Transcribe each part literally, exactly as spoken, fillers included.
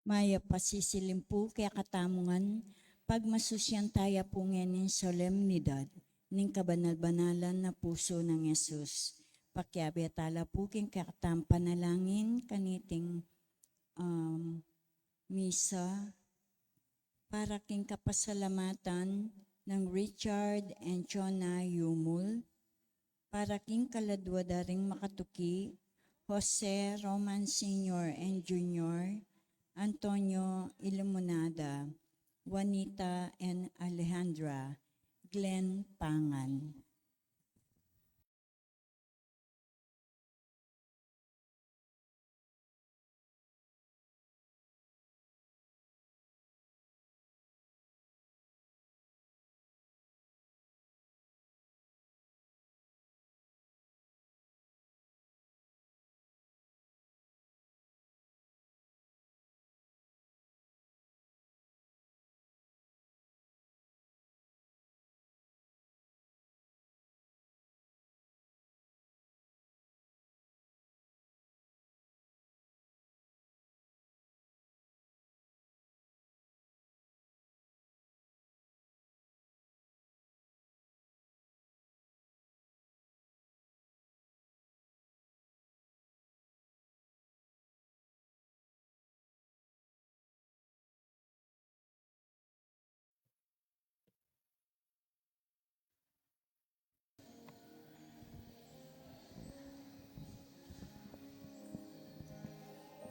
Mayap a sisilim pu kekatamu ngan, pagmasusyan taya pu ngening solemnidad ning kabanal-banalan a pusu nang Jesus. Pakiabe tala pu king kekatamung panalangin kaniting, um, misa para king kapasalamatan nang Richard and Chona Yumul, para king kaladwa da ring makatuki, Jose Roman Senior and Junior, Antonio Iluminada, Juanita and Alejandra, Glenn Pangan.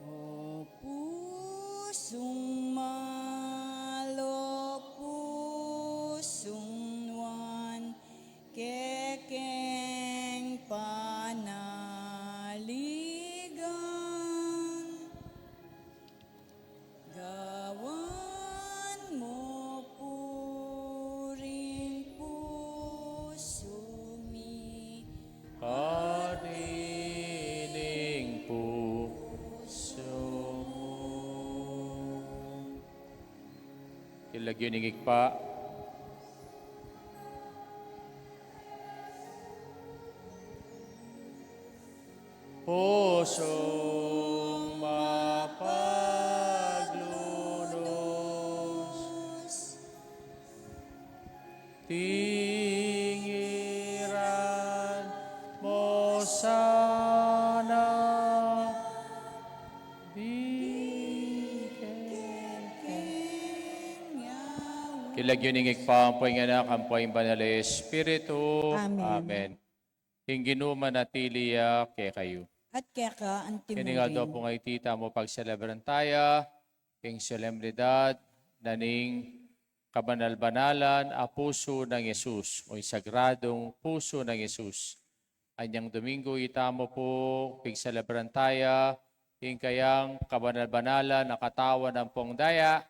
O pusung mal, o pusung nuan, kekeng panaligan. Gawan mu pu ring pusu mi. Kanining pusu mu. King lagyu ning Ibpa, pusung mapaglunus, tingiran mu sana. King lagyu ning Ibpa, ampo ing Anak, ampo ing Banal a Espiritu. Amen. Amen. Ing Ginu manatili ya kekayu. At keka antimurin. King aldo pung iti tamu pagselebran taya ing solemnidad na ning kabanal-banalan a pusu nang Jesus, o ing sagradung pusu nang Jesus. Anyang Domingo itamu pu pigselebran taya ing kayang kabanal-banalan a katawan ampong daya,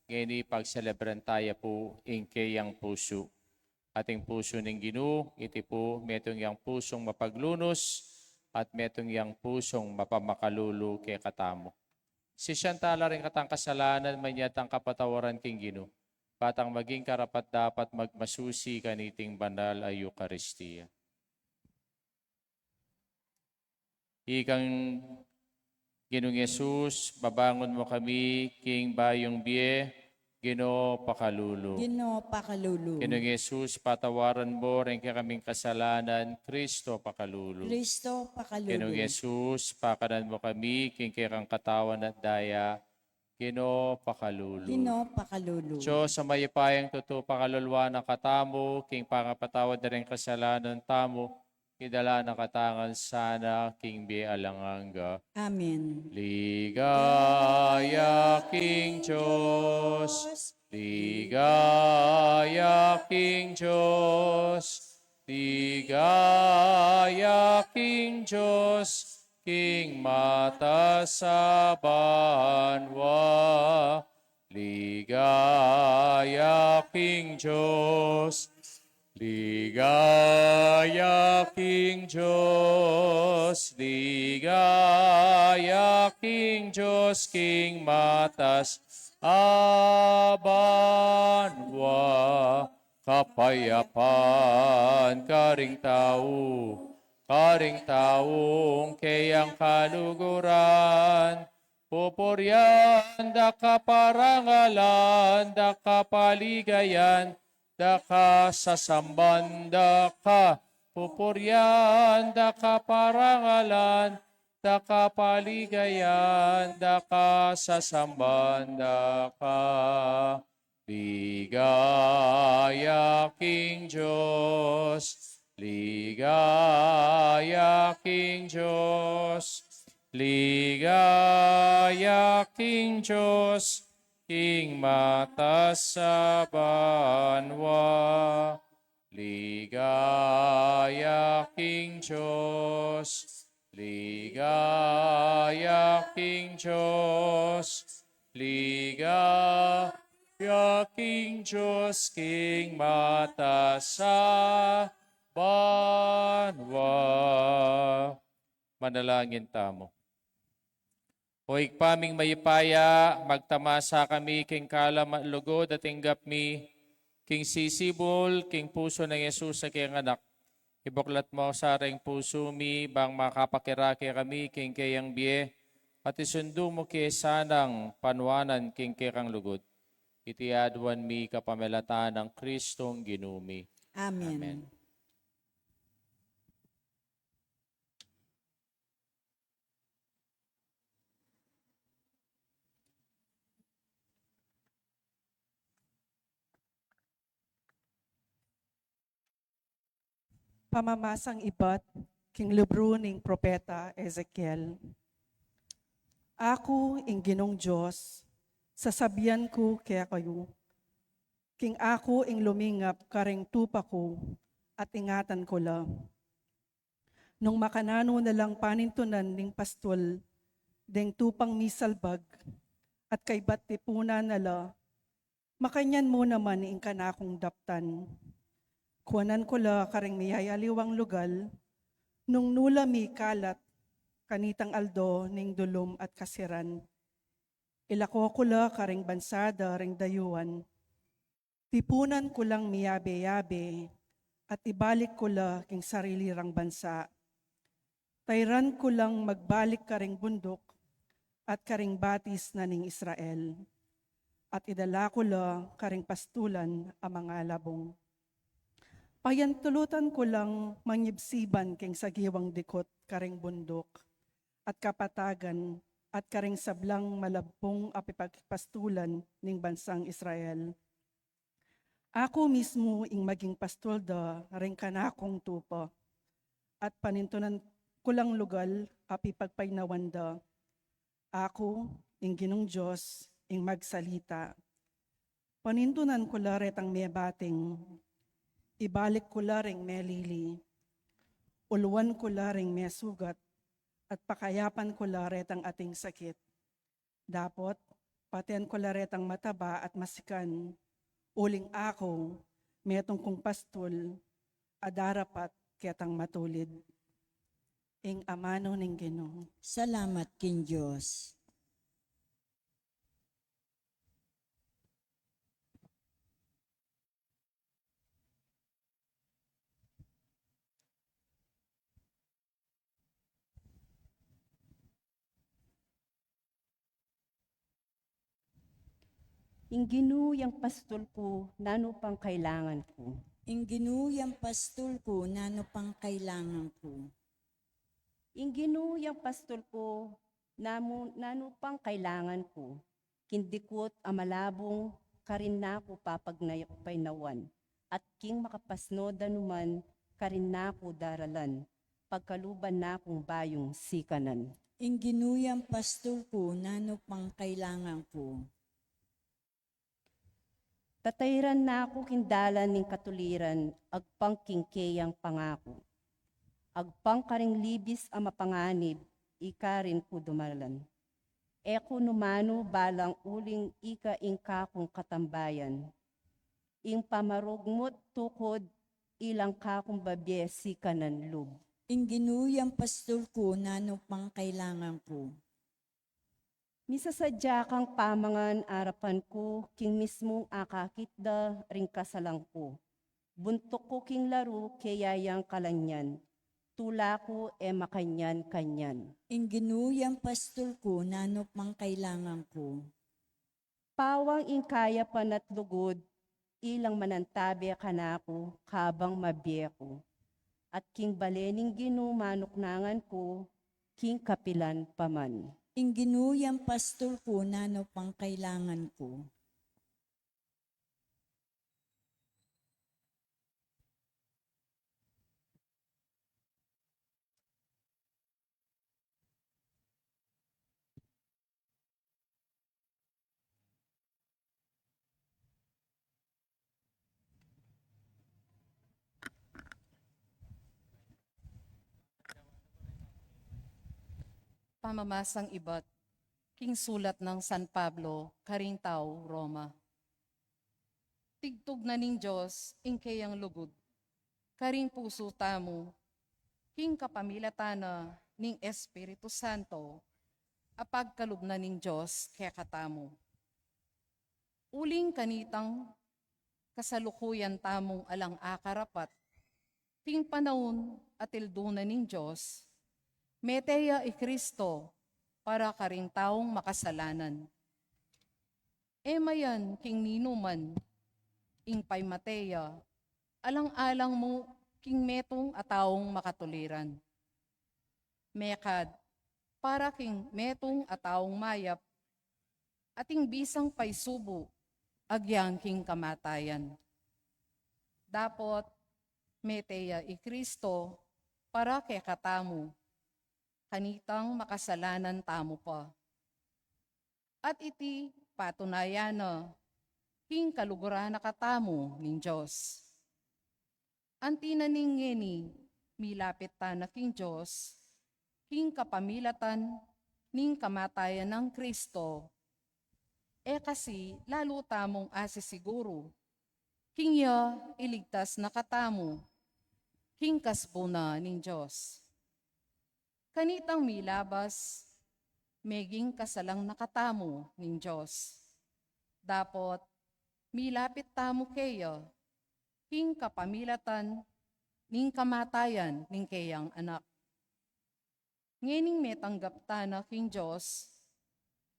ngeni pagselebran taya pu ing kayang pusu. At ing pusu ning Ginu, iti pu metung yang pusung mapaglunus at metung yang pusung mapamakalulu kekatamu. Sisian tala ring katang kasalanan, manyad tang kapatawaran king Ginu, ba tang maging karapat-dapat magmasusi kaniting banal a Eukaristia. Ikang Ginung Jesus, babangun mu kami king bayung bie, Ginu pakalulu. Ginu pakalulu. Ginung Jesus, patawaran mu ring kekaming kasalanan, Kristo pakalulu. Kristo pakalulu. Ginung Jesus, pakanan mu kami king kekang katawan at daya, Ginu pakalulu. Ginu pakalulu. Dios a mayupayang tutu, pakaluluan na katamu king pangapatawad da ring kasalanan tamu, idala na katamu ngan sana king bie alang angga. Amen. Ligaya king Dios, ligaya king Dios, ligaya king Dios, king matas a banua. Ligaya king Dios, ligaya king Dios, ligaya king Dios, king matas a banua. Kapayapan karing tau, karing taung keyang kaluguran, pupurian da ka, parangalan da ka, paligayan da ka, sasamban da ka, pupurian da ka, parangalan da ka, paligayan da ka, sasamban da ka. Ligaya king Dios, ligaya king Dios, ligaya king Dios, king mataas a banua. Ligaya king Dios, ligaya king Dios, ligaya king Dios, king mataas a banua. Manalangin tamu. O Ibpa ming mayupaya, magtamasa kami king kalam at lugud a tinggap mi king sisibul king pusu nang Jesus a keyang Anak. Ibuklat mu sa reng pusu mi bang makapakirake kami king keyang bie, at isundu mu ke sanang panuanan king kekang lugud. Iti aduan mi kapamilatan nang Kristong Ginu mi. Amen. Amen. Pamamasang ibat king libru ning propeta Ezekiel. Aku, ing Ginung Dios, sasabian ku kekayu, king aku ing lumingap kareng tupa ku at ingatan ku la. Nung makananu na lang panintunan ning pastul deng tupang misalbag at kaybat tipunan na la, makanyan mu naman ing kanakung daptan. Kuanan ku la kareng miyayaliwang lugal, nung nu la mikalat kanitang aldo ning dulum at kasiran. Ilako ku la kareng bansa da ring dayuan. Tipunan ku lang miyabe-yabe at ibalik ku la king sarili rang bansa. Tairan ku lang magbalik kareng bunduk at kareng batis na ning Israel, at idala ku la kareng pastulan a mangalabung. Payantulutan ku lang manyibsiban king sagiwang dikut kareng bunduk at kapatagan at kareng sablang malabung a pipagpastulan ning bansang Israel. Aku mismu ing maging pastul da reng kanakung tupa, at panintunan ku lang lugal a pipagpainawan da. Aku, ing Ginung Dios, ing magsalita. Panintunan ku la retang mebating, ibalik ku la reng melili, uluan ku la reng mesugat, at pakayapan ku la retang ating sakit. Dapot, patian ku la retang mataba at masikan, uling aku, metung kung pastul, a darapat ketang matulid. Ing amanu ning Ginu. Salamat king Dios. Ing Ginu yang pastul ku, nanu pang kailangan ku? Ing Ginu yang pastul ku, nanu pang kailangan ku? Ing Ginu yang pastul ku, namu-, nanu pang kailangan ku? King dikut a malabung, karin na ku papagnay-, painawan, at king makapasnud a numan, karin na ku daralan, pagkaluban na kung bayung sikanan. Ing Ginu yang pastul ku, nanu pang kailangan ku? Tatairan na ku king dalan ning katuliran, agpang king keyang pangaku. Agpang karing libis a mapanganib, ika rin ku dumalan. E ku numanu balang uling ika ing kakung katambayan. Ing pamarugmut tukud, ilang kakung babie sikanan lub. Ing Ginu yang pastul ku, nanu pang kailangan ku? Misasadya kang pamangan arapan ku, king mismung akakit da ring kasalan ku. Buntuk ku king laru, keya yang kalanyan. tula ku e makanyan-kanyan. Ing Ginu yang pastul ku, nanu pang kailangan ku? Pawang ing kayapan at lugud, ilang manantabe kanaku kabang mabie ku. At king bale ning Ginu manuknangan ku, king kapilan pa man. Ing Ginu yang pastul ku, nanu pang kailangan ku? Pamamasang ibat king sulat nang San Pablo karing tau Roma. Tigtug na ning Dios ing keyang lugud karing pusu tamu, king kapamilatan na ning Espiritu Santo a pagkalub na ning Dios kekatamu. Uling kanitang kasalukuyan tamung alang akarapat, king panaun a tildu na ning Dios, mete ya i Kristo para karing taung makasalanan. E mayan king ninuman ing paimate ya, alang-alang mu king metung a taung makatuliran. Mekad para king metung a taung mayap, ating bisang paisubu agyang king kamatayan. Dapot mete ya i Kristo para kekatamu, kanitang makasalanan tamu pa. At iti patunayan na king kaluguran na katamu ning Dios. Anti na ning ngeni, milapit tana king Dios king kapamilatan ning kamatayan nang Kristo. E kasi lalu tamung asisiguru king ya iligtas na katamu king kasbu na ning Dios. Kanitang milabas, meging kasalang na katamu ning Dios. Dapot milapit tamu keya king kapamilatan ning kamatayan ning keyang Anak. Ngening metanggap tana king Dios,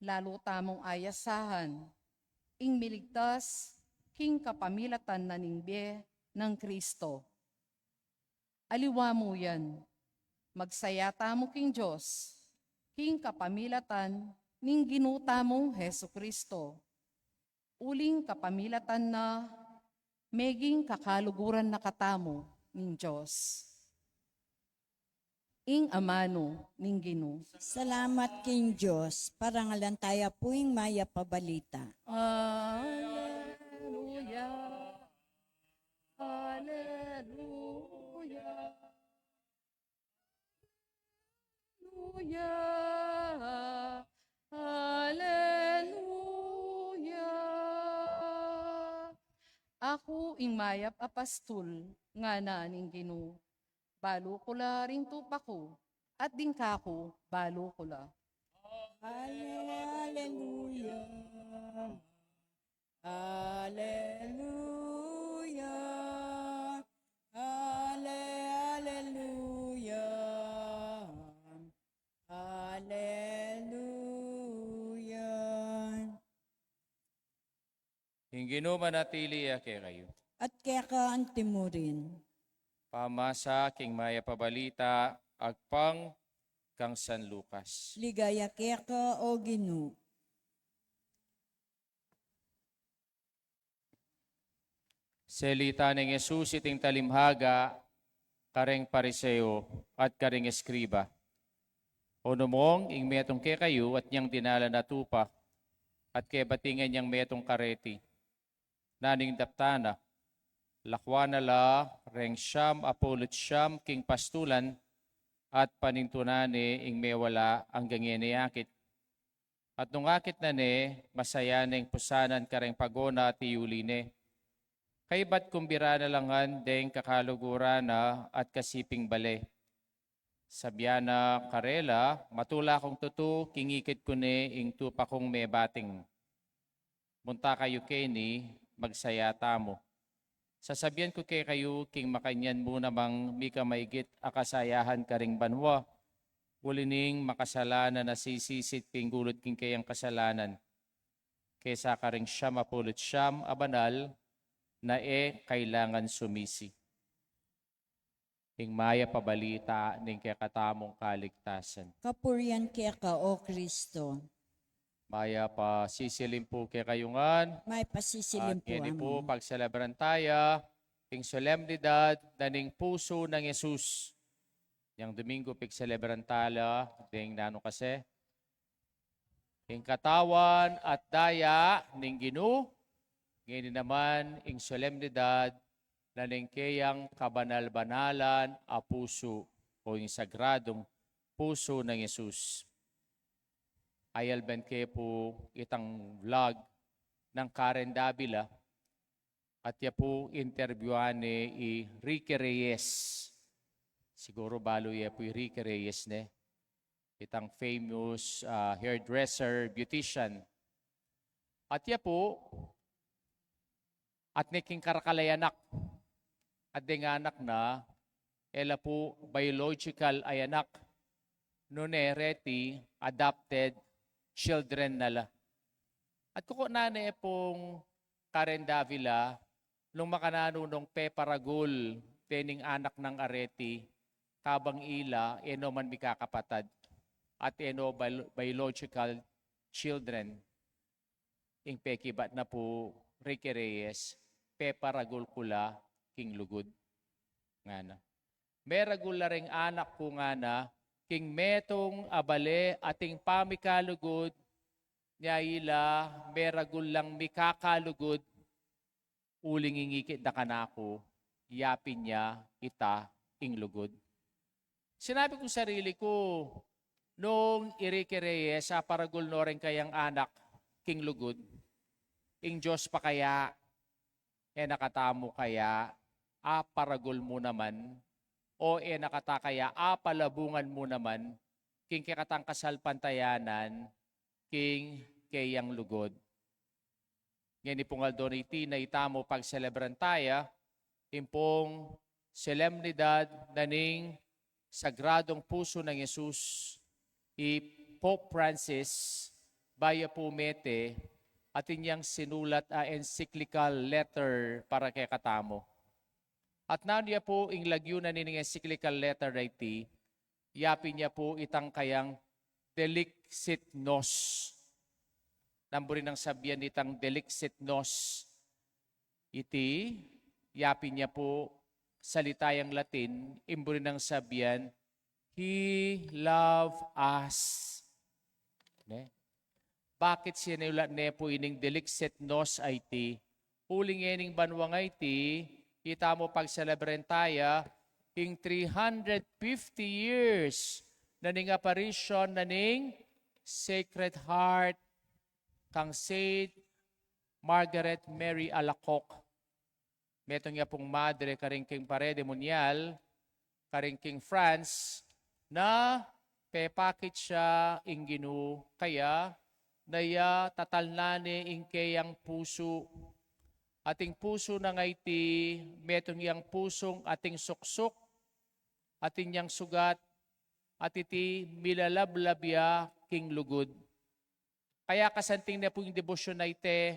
lalu tamung ayasahan ing miligtas king kapamilatan na ning bie nang Kristo. Aliwa mu yan, magsaya tamu king Dios king kapamilatan ning Ginu tamung Jesu-Kristo. Uling kapamilatan na, meging kakaluguran na katamu ning Dios. Ing amanu ning Ginu. Salamat king Dios. Parangalan taya pu ing mayap a balita. Aleluya. Aleluya. Aleluya. Aleluya. Aku ing mayap a pastul, ngana ning Ginu. Balu ku la ring tupa ku, at ding kaku balu ku la. Ale-, aleluya. Aleluya. Ale-, aleluya. Aleluya. Ing Ginu manatili ya kekayu. At keka anti mu rin. Pamasa king mayap a balita agpang kang San Lucas. Ligaya keka, o Ginu. Selita neng Jesus iting talimhaga kareng Pariseo at kareng eskriba. Onumong ing metung kekayu at nyang dinalan a tupa, at kebatingan yang metung kareti. Nanu ing daptan na? Lakwan na la reng siam a pulu't siam king pastulan, at panintunan ne ing mewala anggang ngeni akit. At nung akit na ne, masaya neng pusanan kareng pagona at iyuli ne. Kaybat kumbira na la ngan deng kakaluguran na at kasiping bale. Sabian na karela, matula kung tutu, king ikit ku ne ing tupa kung mebating. Munta kayu keni, magsaya tamu. Sasabian ku kekayu, king makanyan mu namang mika maigit a kasayahan karing banua, uli ning makasalanan a sisisit king gulut king keyang kasalanan, kesa karing siam a pulu't siam a banal na e kailangan sumisi. Ing mayap a balita ning kekatamung kaligtasan. Kapurian keka, O Kristo. Mayap a sisilim pu kekayu ngan. Mayap a sisilim pu, Among. At ngeni pu, pagselebran taya ing solemnidad na ning pusu nang Jesus. Inyang Domingo, pigselebran tala ding nanu kasi, ing katawan at daya ning Ginu, ngeni naman ing solemnidad na ning keyang kabanal-banalan a pusu, o ing sagradung pusu nang Jesus. Ayalben ke pu itang vlog nang Karen Davila, at ya pu interbyuan ne i Ricky Reyes. Siguru balu ye pu i Ricky Reyes ne, itang famous, ah, hairdresser, beautician. At ya pu, at ne king karakal a anak. At deng anak na, e la pu biological a anak, nune reti adopted children na la. At kuku na ne pung Karen Davila, nung makananu nung peparagul dening anak nang areti, kabang ila e no man mikakapatad, at e no bio-, biological children. Ing pekibat na pu Ricky Reyes, peparagul ku la king lugud, ngana. Meragul la ring anak ku, ngana, king metung a bale ating pamikalugud, nya ila meragul lang mikakalugud, uling ing ikit da kanaku, yapin ya ita ing lugud. Sinabi ku sarili ku, nung i Ricky Reyes aparagul no reng kayang anak king lugud, ing Dios pa kaya, e na katamu kaya aparagul mu naman, o e na kata kaya apalabungan mu naman king kekatang kasalpantayanan king keyang lugud? Ngeni pung aldo na iti na itamu pagselebran taya ing pung solemnidad na ning Sagradung Pusu nang Jesus, i Pope Francis, bayu pu mete, atin yang sinulat a encyclical letter para kekatamu. At nanu ya pu ing lagyu na nining encyclical letter a iti, yapin ya pu itang kayang Dixit Nos. Nanu buri nang sabian itang Dixit Nos? Iti, yapin ya pu salita yang Latin, ing buri nang sabian, "He love us." Ne? Bakit sinulat ne pu ining Dixit Nos a iti? Uling e ning banua a iti, itamu pagselebran taya ing three hundred fifty years na ning apparition na ning Sacred Heart kang Saint Margaret Mary Alacoque. Metung ya pung madre karing king Pare de Munial, karing king France, na pepakit ya ing Ginu kaya, na ya tatalnan ne ing keyang pusu. Ating pusu nang iti, metung yang pusung ating suksuk, atin yang sugat, at iti milalablab ya king lugud. Kaya kasanting ne pu ing debosyun a iti,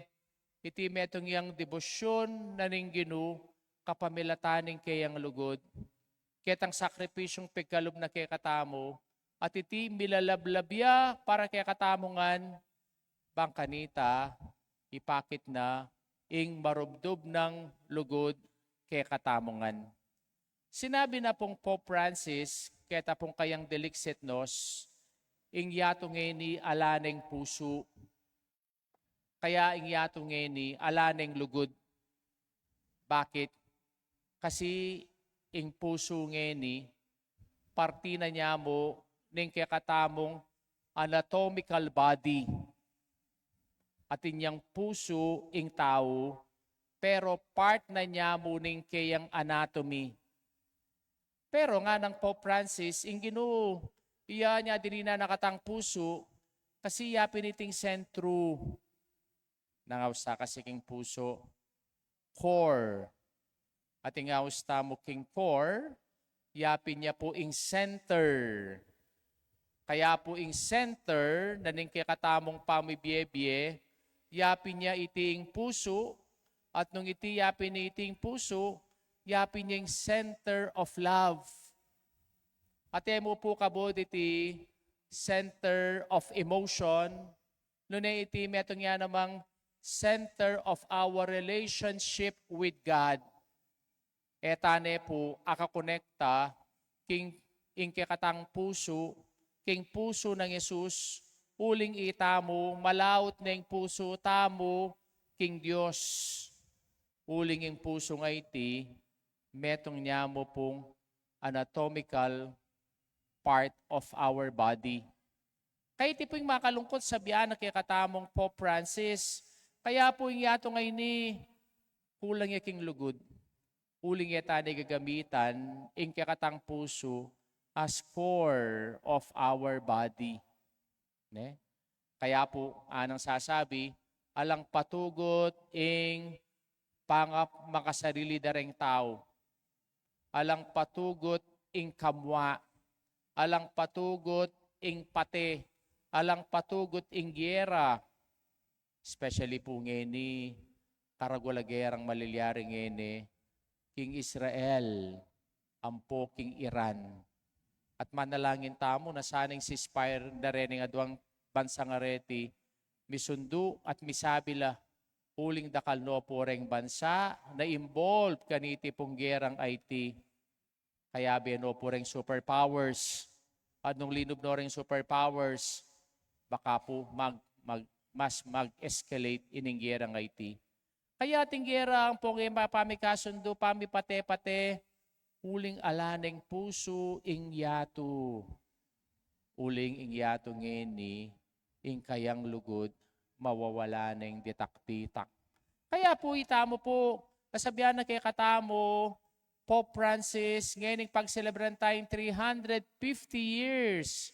iti metung yang debosyun na ning Ginu kapamilatan ning keyang lugud. Ketang sakripisyung pigkalub na kekatamu, at iti milalablab ya para kekatamu ngan, bang kanita ipakit na ing marubdub nang lugud kekatamu ngan. Sinabi na pung Pope Francis, keta pung kayang Dixit Nos, ing yatu ngeni ala neng pusu. Kaya ing yatu ngeni ala neng lugud. Bakit? Kasi ing pusu ngeni, parti na nya mu ning kekatamung anatomical body. Atin yang pusu ing tau, pero part na nya mu ning keyang anatomy. Pero ngana nang Pope Francis, ing Ginu, iya nya dininan na katang pusu, kasi ya pin iting sentru. Nang ausa kasi king pusu, core. At ing aus tamu king core, yapin ya pu ing center. Kaya pu ing center na ning kekatamung pamibie-bie, yapin ya iti ing pusu, at nung iti yapin ya iti ing pusu, yapin ya ing center of love. At e mu pu kabud iti center of emotion, nune iti metung ya namang center of our relationship with God. E tane pu akakonekta king ing kekatang pusu, king pusu nang Jesus, uling itamu, malaut ne ing pusu tamu king Dios. Uling ing pusu nga iti, metung ya mu pung anatomical part of our body. Kaya iti pu ing makalungkut, sabian na kekatamung Pope Francis, kaya pu ing yatu ngeni, kulang ya king lugud. Uling e tane gagamitan ing kekatang pusu as core of our body. Ne? Kaya pu, anang sasabi, alang patugut ing panga-, makasarili da reng tau. Alang patugut ing kamua. Alang patugut ing pate. Alang patugut ing gera. Especially pu ngeni, karagul a gerang malilyari ngeni, king Israel, ampo king Iran. At manalangin tamu na sana ing ceasefire da rening aduang bansa nga reti, misundu at misabi la, uling dakal no pu reng bansa na involve kaniti pung gerang iti. Kaya bie no pu reng superpowers. At nung linub no reng superpowers, baka pu mag, mag, mas mag-escalate ining gerang iti. Kaya ating gera ampong e mapamikasundu, pamipate-pate, uling ala neng pusu ing yatu. Uling ing yatu ngeni, ing kayang lugud, mawawala neng ditak-ditak. Kaya pu itamu pu, kasabian na kekatamu, Pope Francis, ngening pagselebran tayang three hundred fifty years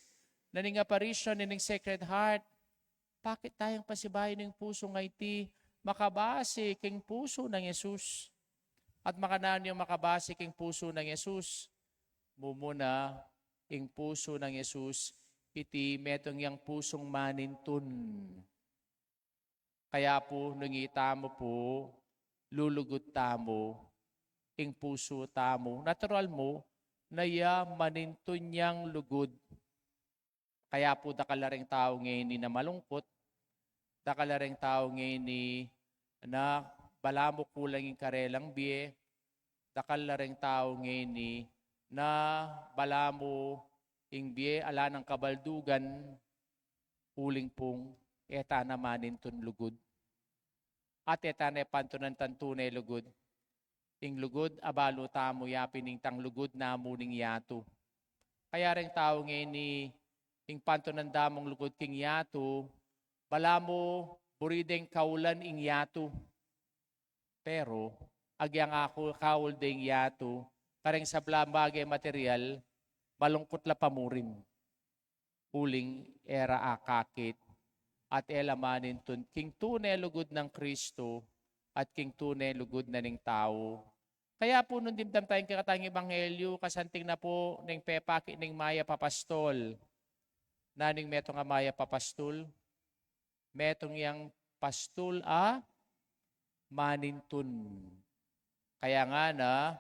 na ning apparition na ning Sacred Heart. Bakit tayang pasibayu ning pusu nga iti makabase king pusu nang Jesus? At makananu yang makabase king pusu nang Jesus? Mumuna, ing pusu nang Jesus, iti metung yang pusung manintun. Kaya pu, nung itamu pu, lulugud tamu, ing pusu tamu, natural mu, na ya manintun yang lugud. Kaya pu dakal la reng tau ngeni na malungkut, dakal la reng tau ngeni na balamu kulang ing karelang bie, dakal la reng tau ngeni na balamu ing bie ala nang kabaldugan, uling pung e tana manintun lugud. At e tana pantunan tang tune lugud. Ing lugud a balu tamu yapin ing tang lugud namu ning yatu. Kaya reng tau ngeni, ing pantunan da mung lugud king yatu, balamu buri deng kaulan ing yatu. Pero agyang aku kaul deng yatu, kareng sablang bage material, malungkut la pamurin. Uling e ra akakit, at e la manintun king tune lugud nang Kristu, at king tune lugud na ning tau. Kaya pu nung dimdam tayang kekatang ebanghelyu, kasanting na pu neng pepakit ning mayap a pastol. Nanu ing metung a mayap a pastol? Metung yang pastol a manintun. Kaya ngana,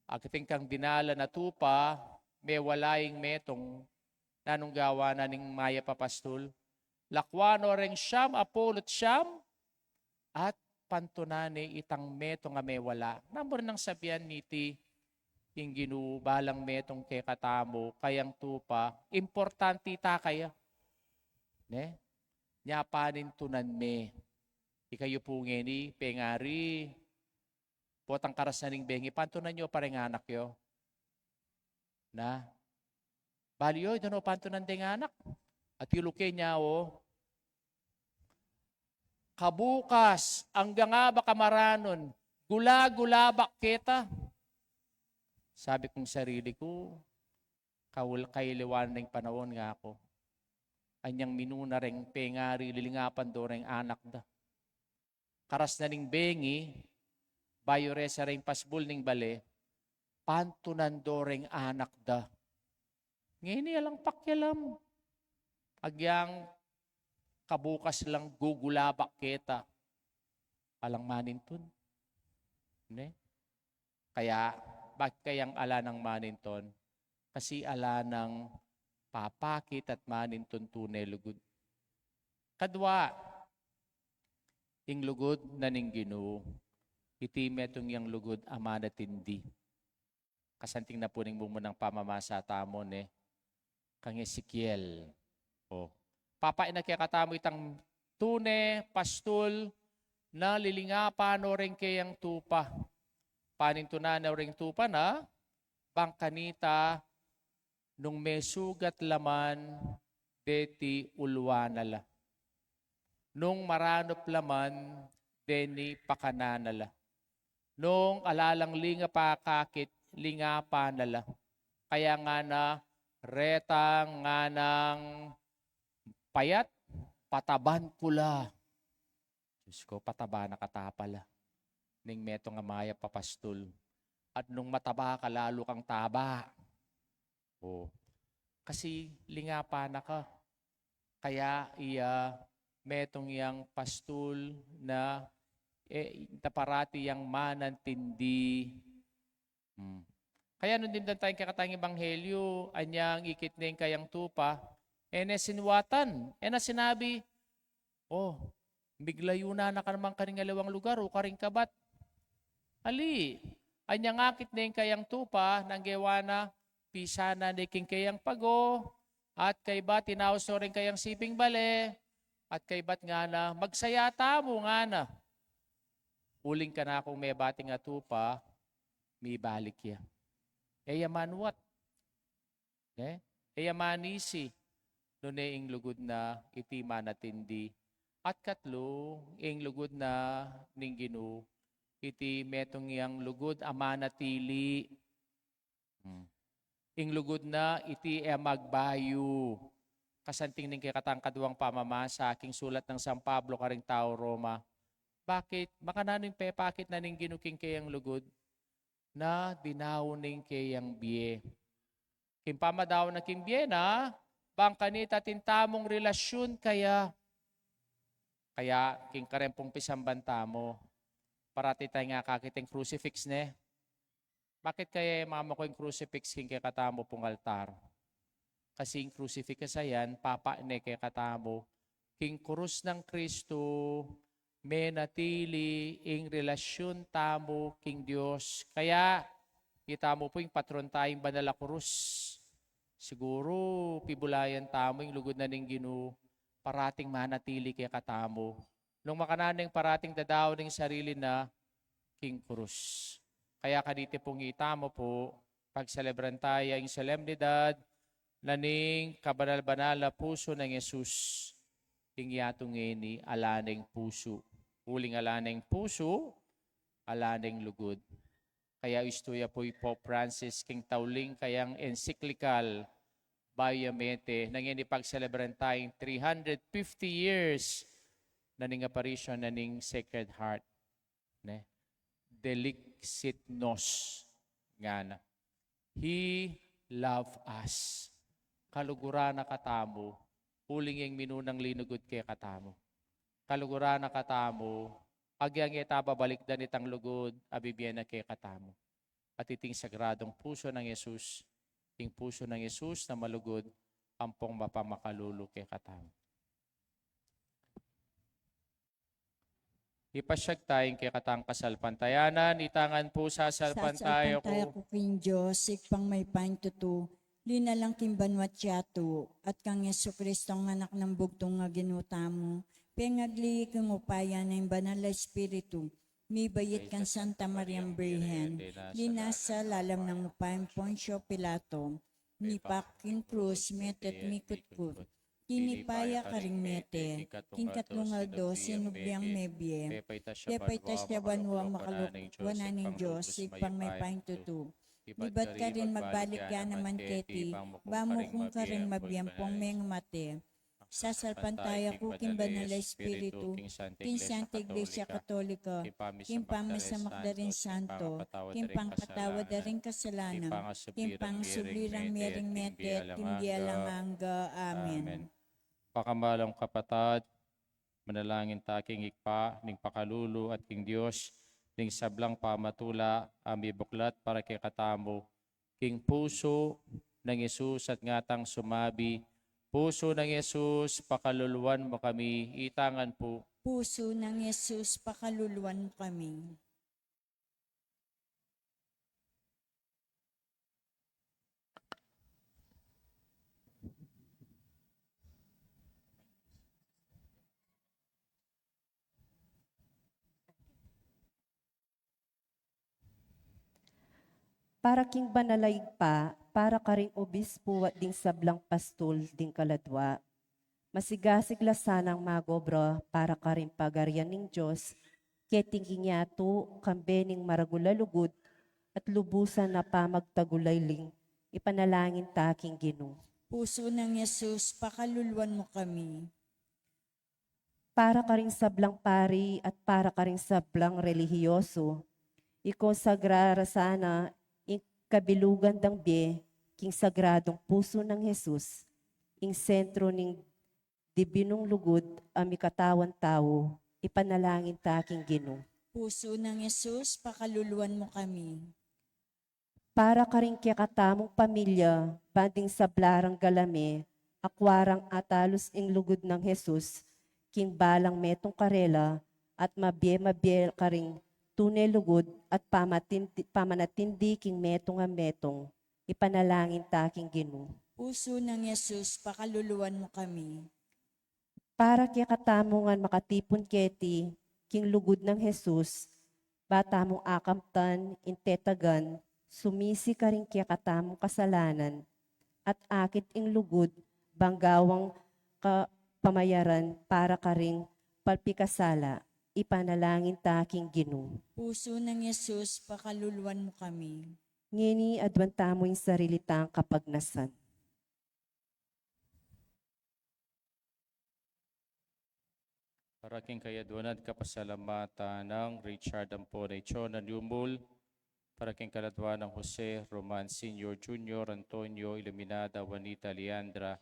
akiting kang dinalan a tupa, mewala ing metung, nanung gawa na ning mayap a pastol? Lakwan no reng siam a pulu't siam, at pantunan ne itang metung a mewala. Namu rin nang sabian niti, ing Ginu, balang metung kekatamu, kayang tupa, importante ita kaya. Ne? Nya panintunan me. Ikayu pu ngeni, pengari, potang karas na ning bengi, pantunan yu pa reng anak yu. Na? Bali yu, e da no pantunan deng anak. At iluke nya, o, kabukas, anggang abak a maranun, gula-gula bak keta. Sabi kung sarili ku, kaul-, kailiwan ning panaun, ngaku. Anyang minuna reng pengari, lilingapan do reng anak da. Karas na ning bengi, bayu resa reng pasbul ning bale, pantunan do reng anak da. Ngeni alang pakialam. Agyang kabukas lang gugulabak keta. Alang manintun. Ne? Kaya, bakit kayang ala nang manintun? Kasi ala nang papakit at manintun tune lugud. Kadwa, ing lugud na ning Ginu, iti metung yang lugud a manatindi. Kasanting na pu ning mumunang pamamasa tamu, ne, kang Ezekiel. O. Papaina kekatamu itang tune, pastul, na lilingapan no reng keyang tupa. Panintunan no reng tupa na, bang kanita nung mesugat la man deti uluan na la. Nung maranup la man deni pakanan na la. Nung ala lang lingap akakit, lingapan na la. Kaya ngana, retang nganang payat, pataban ku la. Diyos ko, pataba na ka tapala. Ning metung a mayap a pastul. At nung mataba ka, lalu kang taba. O. Kasi lingapan na ka. Kaya iya metung yang pastul na, e, parati yang manantindi. Hmm. Kaya nung dimdam taya ing kekatang ebanghelyu, anyang ikit ne ing kayang tupa, e ne sinuatan, e na sinabi, "O, miglayu na naman ka karing aliwang lugar, o karing kabat." Ali, anyang akit ne ing kayang tupa, nung gewa na, pisanan ne king kayang pago, at kaybat inaus no ring kayang siping bale, at kaybat ngana, "Magsaya tamu," ngana. "Uling kanakung mebating a tupa, mibalik ya." E ya manuat. Ne? E ya manisi. Nune ing lugud na iti manatindi. At katlu, ing lugud na ning Ginu, iti metung yang lugud a manatili. Hmm. Ing lugud na iti e magbayu. Kasanting ning kekatang kaduang pamamasa king sulat nang San Pablo karing tau Roma. Bakit? Makananu ing pepakit na ning Ginu king keyang lugud? Na dinaun ne ing keyang bie. King pamadau na king bie na, bang kanita atin tamung relasyun kaya. Kaya, king kareng pung pisamban tamu, parati taya ing akakit ing crucifix, ne? Bakit kaya e mamuku ing crucifix king kekatamu pung altar? Kasi ing crucifix a yan, papaina kekatamu king krus nang Kristu, menatili ing relasyun tamu king Dios. Kaya, itamu pu ing patron taya ing banal a krus. Siguru, pibulayan tamu ing lugud na ning Ginu, parating manatili kekatamu. Nung makananu ing parating dadaun ning sarili na king krus. Kaya kaniti pung itamu pu, pagselebran taya ing solemnidad na ning kabanal-banal a pusu nang Jesus. Ing yatu ngeni, ala neng pusu. Uling ala neng pusu, ala neng lugud. Kaya istu ya pu i Pope Francis king tauling kayang encyclical, bayu ya mete, nung ngeni pagselebran taya ing three hundred fifty years na ning apparition na ning Sacred Heart. Ne? Delixit nos, ngana. He loved us. Kaluguran na katamu, uling ing minunang linugud kekatamu. Kaluguran na katamu, agyang e ta babalikdan itang lugud a bibie na kekatamu. At iting sagradung pusu nang Jesus, ing pusu nang Jesus na malugud, ampong mapamakalulu kekatamu. Ipasyag taya ing kekatang kasalpantayanan, ita ngan pu sasalpantaya ku. Sasalpantaya ku king Dios, Ibpang mayupayang tutu, linalang king banua't yatu, at kang Jesucristo a Anak nang bugtung a Ginu tamu, pengagli king upaya ning Banal a Espiritu, mibait kang Santa Mariang Birhen, linasa lalam nang upayang Poncio Pilato, mipak king krus, mete't mikutkut. Tinipa ya karing mete, king katlung aldo sinubli yang mebie. Pepaitas ya banua, makalugud a Anak ning Dios, Ibpang mayupayang tutu. Ibat karin magbalik ya naman keti, ba mu kung karin mabie ampong mengamate. Sasalpantaya ku king Banal a Espiritu, king Santa Iglesia Katolika, king pamisamagdaring santo, king pangapatawad da ring kasalanan, king pangasubli rang mie ring mete at king bie alang angga. Amen. Pakamalan kung kapatad, manalangin ta king Ibpa, ning pakalulu at king Dios, ning sablang pamatula a mibuklat para kekatamu, king pusu nang Jesus at ngatang sumabi, "Pusu nang Jesus, pakaluluan mu kami." Itangan pu. Pusu nang Jesus, pakaluluan mu kami. Para king Banal a Ibpa, para karing obispu at ding sablang pastul ding kaladwa, masigasig la sanang magobra para karing pagarian ning Dios, keti king yatu, kambe ning maragul a lugud, at lubusan a pamagtagulay ling ipanalangin ta king Ginu. Pusu nang Jesus, pakaluluan mu kami. Para karing sablang pari at para karing sablang relihiyoso, ikonsagra ra sana ing kabilugan dang bie king sagradung pusu nang Jesus, ing sentro ning dibinung lugud a mikatawan tau, ipanalangin ta king Ginu. Pusu nang Jesus, pakaluluan mu kami. Para karing kekatamung pamilya, ban ding sabla rang galame, akua rang atalus ing lugud nang Jesus king balang metung karela, at mabie-mabie karing tune lugud at pamatindi, pamanatindi king metung a metung, ipanalangin ta king Ginu. Pusu nang Jesus, pakaluluan mu kami. Para kekatamu ngan makatipun keti king lugud nang Jesus, ba tamung akamtan ing tetagan sumisi karing kekatamung kasalanan, at akit ing lugud bang gawang kapamayaran para karing palpikasala, ipanalangin ta king Ginu. Pusu nang Jesus, pakaluluan mu kami. Ngeni aduan tamu ing sarili tang kapagnasan. Para king kayaduanan at kapasalamatan nang Richard Ampone Chona Yumul, para king kaladwa nang Jose Roman Senior, Junior, Antonio, Iluminada, Juanita, Leandra,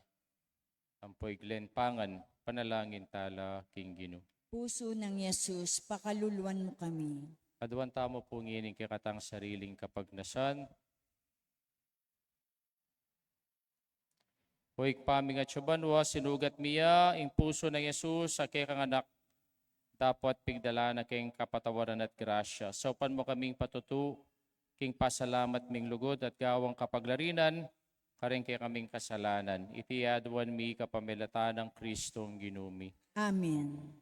ampo i Glenn Pangan, panalangin tala king Ginu. Pusu nang Jesus, pakaluluan mu kami. Aduan tamu pu ngeni ing kekatang sariling kapagnasan. O Ibpa ming atsu banua, sinugat mi ya ing pusu nang Jesus a kekang Anak, dapot pigdala na keng kapatawaran at grasya. Saupan mu kaming patutu king pasalamat ming lugud at gawang kapaglarinan karing kekaming kasalanan. Iti aduan mi kapamilatan nang Kristong Ginu mi. Amen.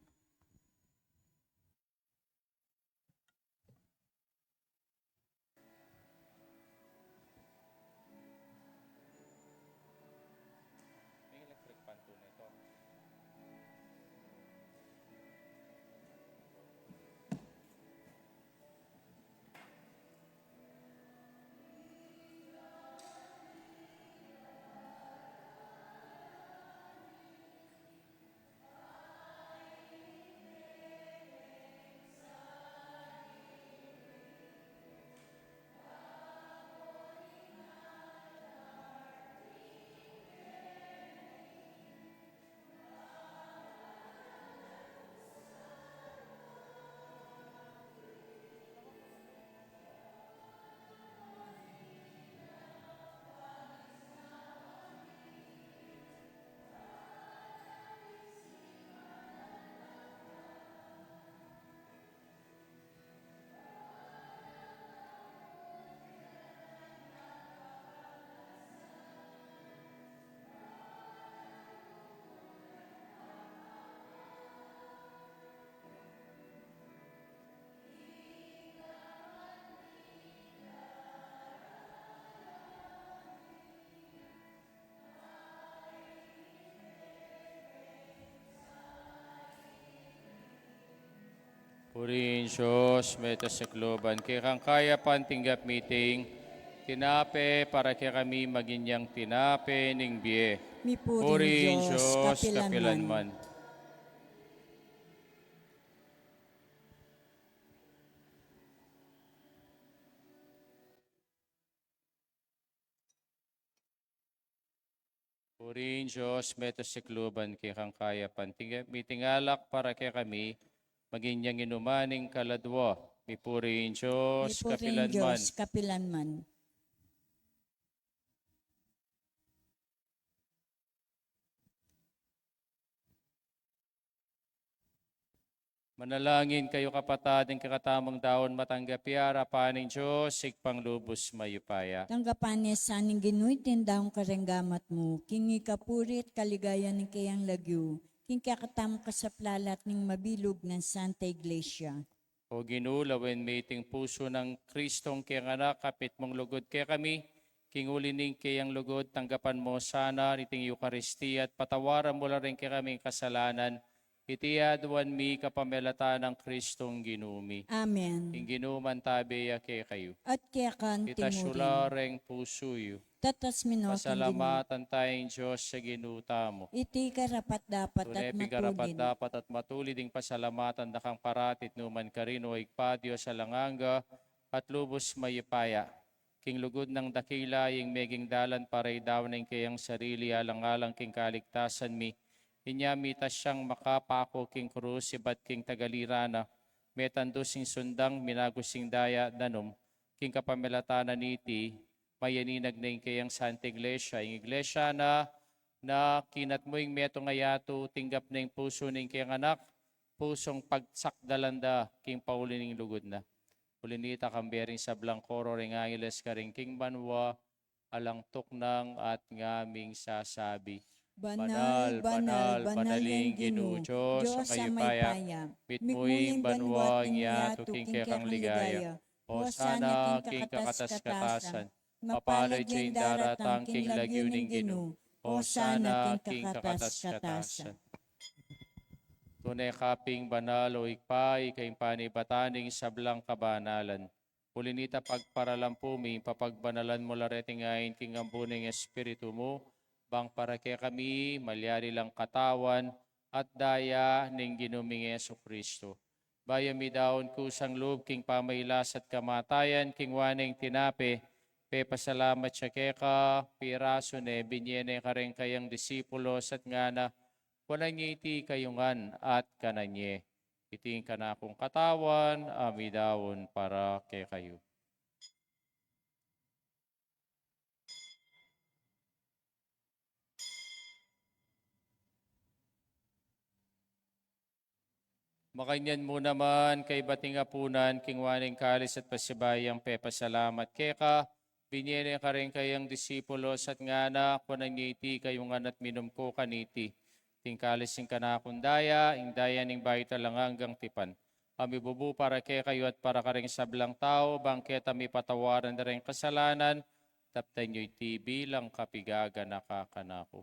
Purihin Dios, mete sa kaluban, kekang kayapan tinggap mi ing Tinape para kekami maging yang tinape ning bie. Mipuri ing Dios kapilanman. Puri ing Dios, meto sikluban kekang kayapan. Ting-, miting alak para kekami, maging yang inuman ning kaladwa. Mipuri ing Dios, mipuri ing kapilanman. Dios kapilanman. Manalangin kayu, kapatad, ing kekatamung daun matanggap ya arapan ning Dios, Ibpang lubus mayupaya. Tanggapan na sa ning Ginu iting daun kareng gamat mu, king ikapuri at kaligayan ning keyang lagyu, king kekatamung kasaplalan at ning mabilug nang Santa Iglesia. O Ginu, lawen me iting pusu nang Kristong keng Anak, kapit mung lugud kekami, king uli ning keyang lugud, tanggapan mu sana iting Eukaristia at patawaran mu la rin kekaming kasalanan, iti aduan mi kapamilatan nang Kristong Ginu mi. Amen. Ing Ginu mantabe ya kekayu. At keka naman. Itas yu la reng pusu yu. Tatas mi no king Ginu. Pasalamatan taya ing Dios a Ginu tamu. Iti karapat-dapat at matulid. Tune pin karapat-dapat at matulid ing pasalamatan da kang parati at nukarin man, O Ibpa, Dios alang angga at lubus mayupaya. King lugud nang dakila, ing meging dalan para idaun ing keyang sarili alang-alang king kaligtasan mi, inya mitas yang makapaku king krus ibat king tagalira na, metandus ing sundang, minagus ing daya danum, king kapamilatan na niti, mayaninag na ing keyang Santa Iglesia, ing Iglesia na, na kinat mu ing metung a yatu, tinggap na ing pusu ning keyang Anak, pusung pagsakdalan da king pauli ning lugud na. Uli nita, kambe ring sablang koro ring angeles karin king banua, alang tuknang at ngaming sasabi: Banal, banal, banal ing Ginu, Dios a mayupaya. Mitmu ing banua, ing yatu king kekang ligaya. Hosana king kakatas-katasan. Mapalad ya ing daratang king lagyu ning Ginu. Hosana king kakatas-katasan. Tune ka pin banal, O Ibpa, ika ing panibatan ning sablang kabanalan. Uli nita, pagparalampu mi ing papagbanalan mu la reting ain king ambun ning Espiritu mu, bang para kekami malyari lang katawan at daya ning Ginu ming Jesucristo. Bayu midaun kusang lub king pamailas at kamatayan, kinua ne ing tinape, pepasalamat ya keka, pirasu ne, binie ne kareng kayang disipulos at ngana: Kunan ye iti kayu ngan at kanan ye. Iti ing kanakung katawan a midaun para kekayu. Makanyan mu naman, kaybat ning apunan, kinua ne ing kalis at pasibayu yang pepasalamat keka, binie ne kareng kayang disipulos at ngana: Kunan ye iti kayu ngan at minum ko kaniti. Iti ing kalis ning kanakung daya, ing daya ning bayu at alang anggang tipan, a mibubu para kekayu at para kareng sablang tau, bang keta mipatawaran da reng kasalanan. Daptan yu iti bilang kapigaganaka kanaku.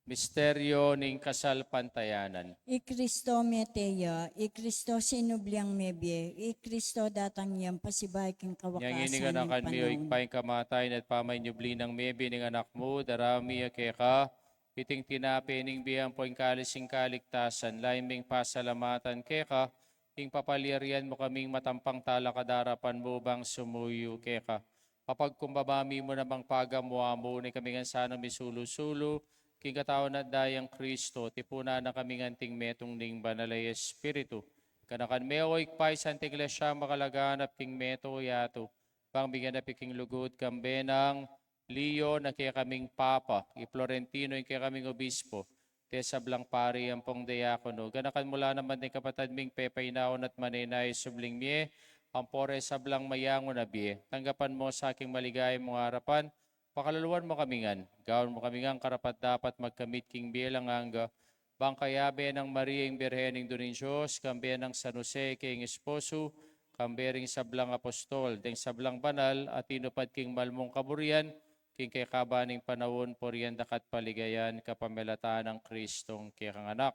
Misteryo ning kasalpantayanan. I Kristo mete ya, i Kristo sinubli yang mebie, i Kristo datang yang pasibayu king kawakasan ning panaun. Inya ngeni, ganakan mi, O Ibpa, ing kamatayan at pamanyubli nang mebie ning Anak mu, darame mi keka iting tinape ning bie ampo ing kalis ning kaligtasan, lalu ming pasalamatan keka, ing papalyarian mu kaming matampang talakad king arapan mu bang sumuyu keka. Mapagkumbaba mi mu namang pagamu-amu, nung ikami ngan sanang misulu-sulu king katawan at dayang Kristo, tipunan na kami ngan king metung ning Banal a Espiritu. Ganakan me, O Ibpa, ing Santa Iglesia makalaganap king meto yatu, bang miganap ya king lugud, kambe nang Leo a kekaming Papa, i Florentino a kekaming Obispo, ding sablang pari ampong diakono. Ganakan mu la naman ding kapatad ming pepainawa at manenaya king subling mie, ampo reng sablang mayangu a bie. Tanggapan mu sa king maligaya mung arapan, pakalaluan mu kami ngan, gawan mu kami ngan karapat-dapat magkamit king bie alang angga, bang kayabe nang Maria ing Birhen Indu ning Dios, kambe nang San Jose a keyang esposo, kambe ring sablang apostol, ding sablang banal a tinupad king mal mung kaburian, king kekaban ning panaun, purian da ka at paligayan kapamilatan nang Kristong kekang Anak.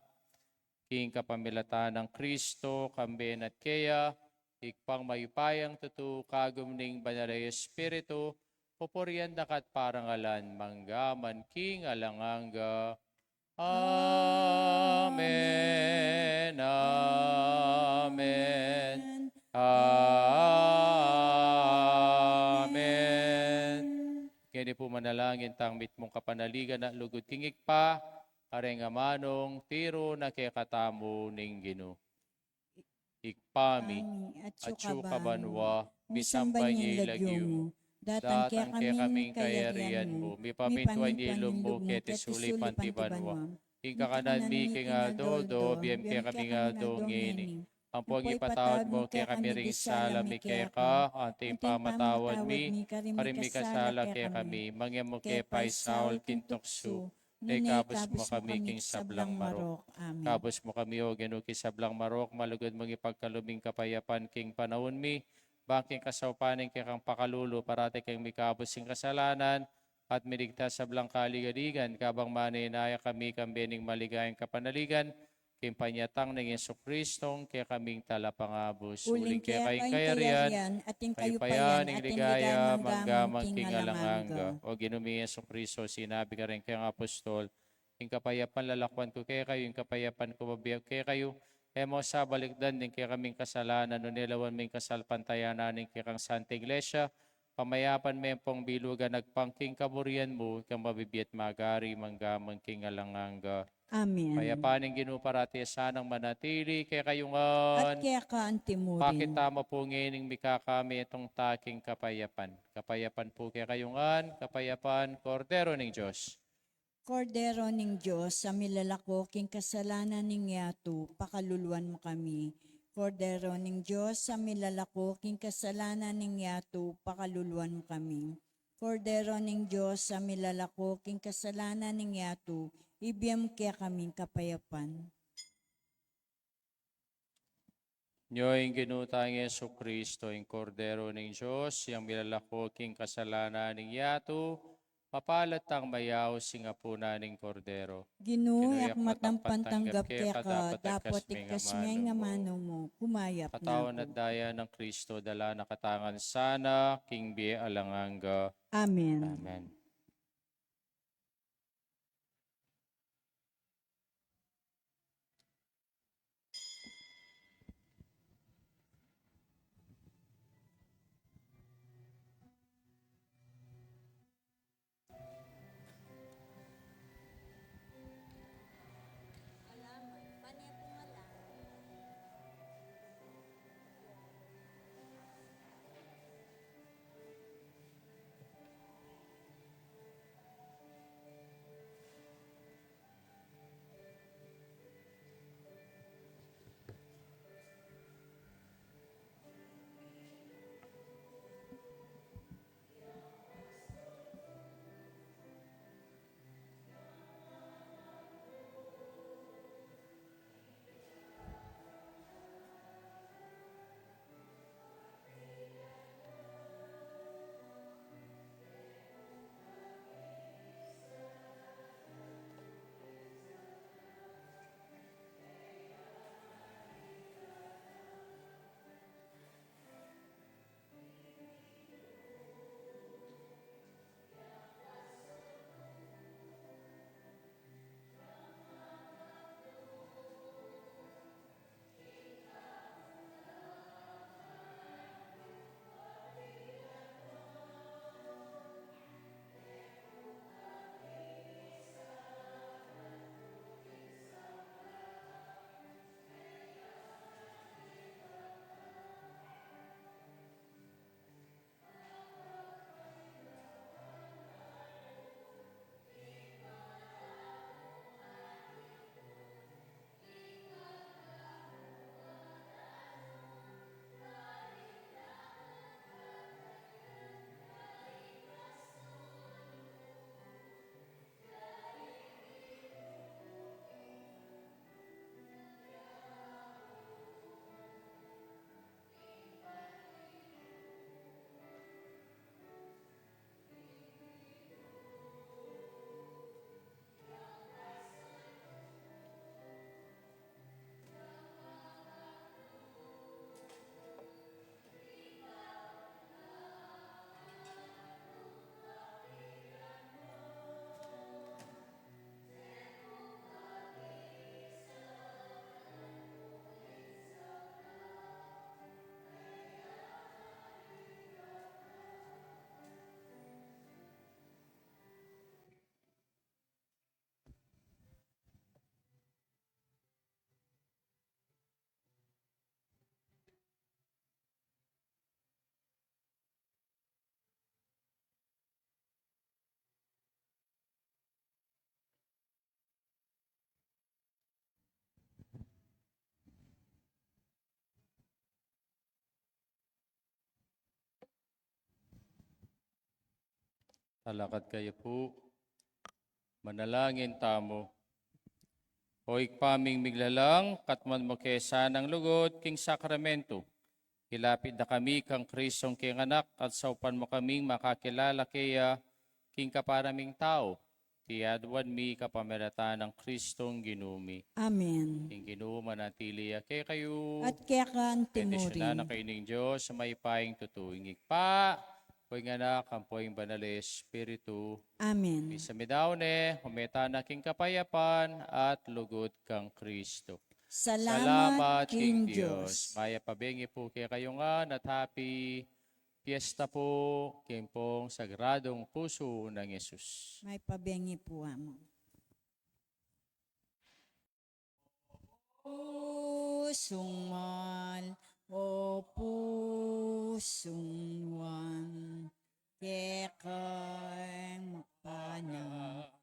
King kapamilatan nang Kristo, kambe na at keya, Ibpang mayupayang tutu, kagum ning Banal a Espiritu, pupurian da ka at parangalan, mangga man king alang angga. Amen, amen, amen. Keni pu manalangin tang mitmung kapanaligan at lugud king Ibpa, kareng amanung tiru na kekatamu ning Ginu. Ibpa mi, atsu ka banua, misamban ya ing lagyu mu, datang kekami ing kayarian mu, mipamintuan ya ing lub mu keti sulip anti banua. Ing kakanan mi king aldo-aldo, ibie mu kekami king aldo ngeni. Ampon ipatawad mu kekami ring sala mi keka, anti ing pamamatawad mi karing mikasala kekami. Manga e mu ke paisaul king tuksu, nune ikabus mu kami king sablang marok. Amen. Ikabus mu kami, O Ginu, king sablang marok, malugud mung ipagkalub ing kapayapan king panaun mi, bang king kasaupan ning kekang pakalulu, parati keng mikabus king kasalanan, at miligtas sablang kaligaligan, kabang manenaya kami kambe ning maligayang kapanaligan, king panyatang nang Jesucristong kekaming Talapangabus. Uling keka ing kayarian, at ing kayupayan, at ing ligaya, mangga man king alang angga. O Ginu ming Jesucristo, sinabi mu kareng kekang apostol, ing kapayapan lalakwan ku kekayu, ing kapayapan ku bibie ku kekayu. E mu sa balikdan ding kekaming kasalanan, nune lawan mu ing kasalpantayanan ning kekang Santa Iglesia, pamayapan me pung bilugan agpang king kaburian mu, ikang mabibie at magari, mangga man king alang angga. Amen. Kapayapan ning Ginu parati sanang manatili kekayu ngan. At keka anti murin. Pakit tamu pu ngening mikakametung ta king kapayapan. Kapayapan pu kekayu ngan, kapayapan, Kordero ning Dios. Kordero ning Dios, a milalako king kasalanan ning yatu, pakaluluan mu kami. Kordero ning Dios, a milalako king kasalanan ning yatu, pakaluluan mu kami. Kordero ning Dios, a milalako king kasalanan ning yatu, ibie mu kekami ing kapayapan. Nyo ing Ginu tang Jesucristo, ing Kordero ning Dios, yang milalako king kasalanan ning yatu, mapalad tang mayaus king apunan ning Kordero. Ginu, e ku matampan tanggap keka, dapot iktas me ing amanu mu, kumayap na ku. Katawan at daya nang Kristo, dala na katamu ngan sana king bie alang angga. Amen. Amen. Talakad kayu pu. Manalangin tamu. O Ibpa ming miglalang, katmuan mu ke sanang lugud king sakramentu, ilapit da kami kang Kristong keng Anak, at saupan mu kaming makakilala keya king kapara ming tau. Iti aduan mi kapamilatan nang Kristong Ginu mi. Amen. Ing Ginu manatili ya kekayu. At keka naman. Bendisyunan na kayu ning Dios a mayupayang tutu, ing Ibpa, ampo ing Anak, ampo ing Banal a Espiritu. Amen. Misa mi da ne, ume tana king kapayapan at lugud kang Kristo. Salamat king Dios. Mayap a bengi pu kekayu ngan at happy fiesta pu king pung Sagradong Pusu nang Jesus. Mayap a bengi pu, Among. Pusung mal, o pusung Juan, kekang mapanali